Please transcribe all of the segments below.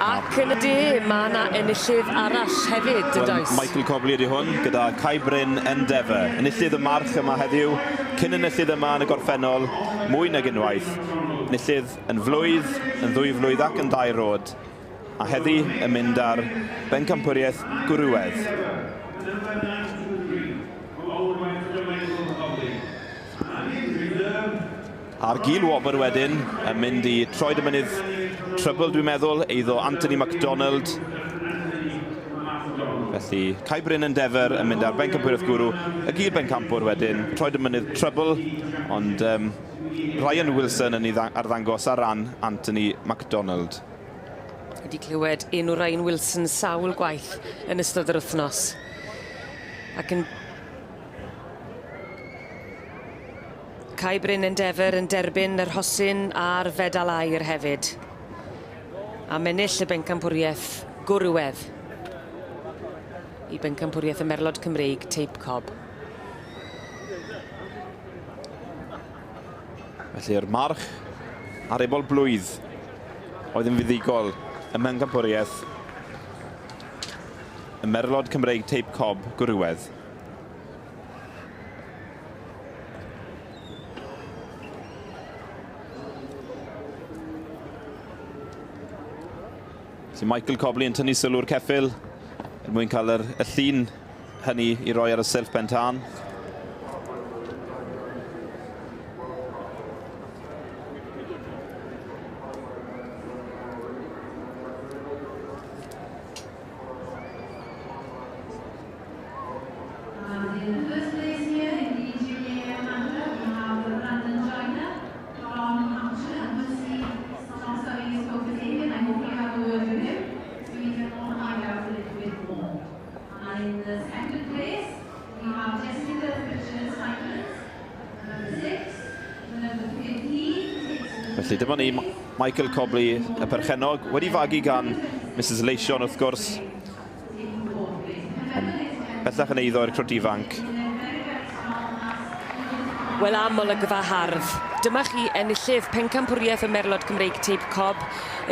Ac yn y de, mae yna enillydd arall hefyd, yn does? Michael Cobley ydy hwn, gyda Kai Bryn Endeavour. Enillydd y march yma heddiw, cyn enillydd yma yn y gorffennol, mwy nag unwaith. Enillydd yn flwydd, yn ddwy flwydd ac yn dair oed. A heddi yn mynd ar bencampwriaeth gwrywedd. A'r gil wobr wedyn yn mynd i troed y mynydd Trouble, dwi'n meddwl, eiddo Anthony MacDonald. Felly, Kai Bryn Endeavour yn mynd ar bencampwriaeth gwrw, y gil bencampwr wedyn, troed y mynydd Trouble, ond um, Ryan Wilson yn ei arddangos ar ran Anthony MacDonald. Wedi clywed enw Ryan Wilson sawl gwaith yn ystod yr wythnos. Ac yn Cae Bryn Endeavour yn derbyn yr rhosyn a'r fedal aur hefyd. Am ennill y bencampwriaeth gwrywedd i bencampwriaeth y Merlod Cymreig Teip Cob. Felly'r march ar ebol blwydd oedd yn fuddugol ym mhencampwriaeth y Merlod Cymreig Teip Cob gwrywedd. Felly Michael Cobley yn tynnu sylw'r ceffyl er mwyn cael yr, y llun hynny i roi ar y silff ben tân. Felly dyma ni Michael Cobley, y perchennog, wedi fagu gan Mrs Leision wrth gwrs. Ond bellach yn eiddo i'r crwt ifanc. Wel am olygfa hardd. Dyma chi enillydd pencampwriaeth y Merlod Cymreig Teip Cob,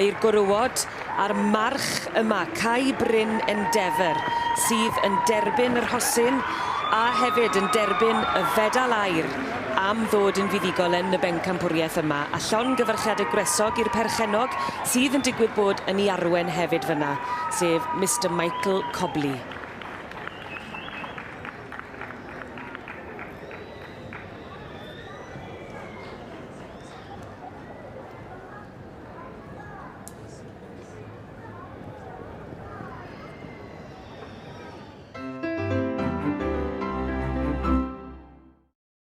i'r gwrywod, a'r march yma, Kai Bryn Endeavour, sydd yn derbyn y rhosyn a hefyd yn derbyn y fedal aur am ddod yn fuddugol yn y bencampwriaeth yma. A llongyfarchiadau gwresog i'r perchennog, sydd yn digwydd bod yn ei arwen hefyd fyna, sef Mister Michael Cobley.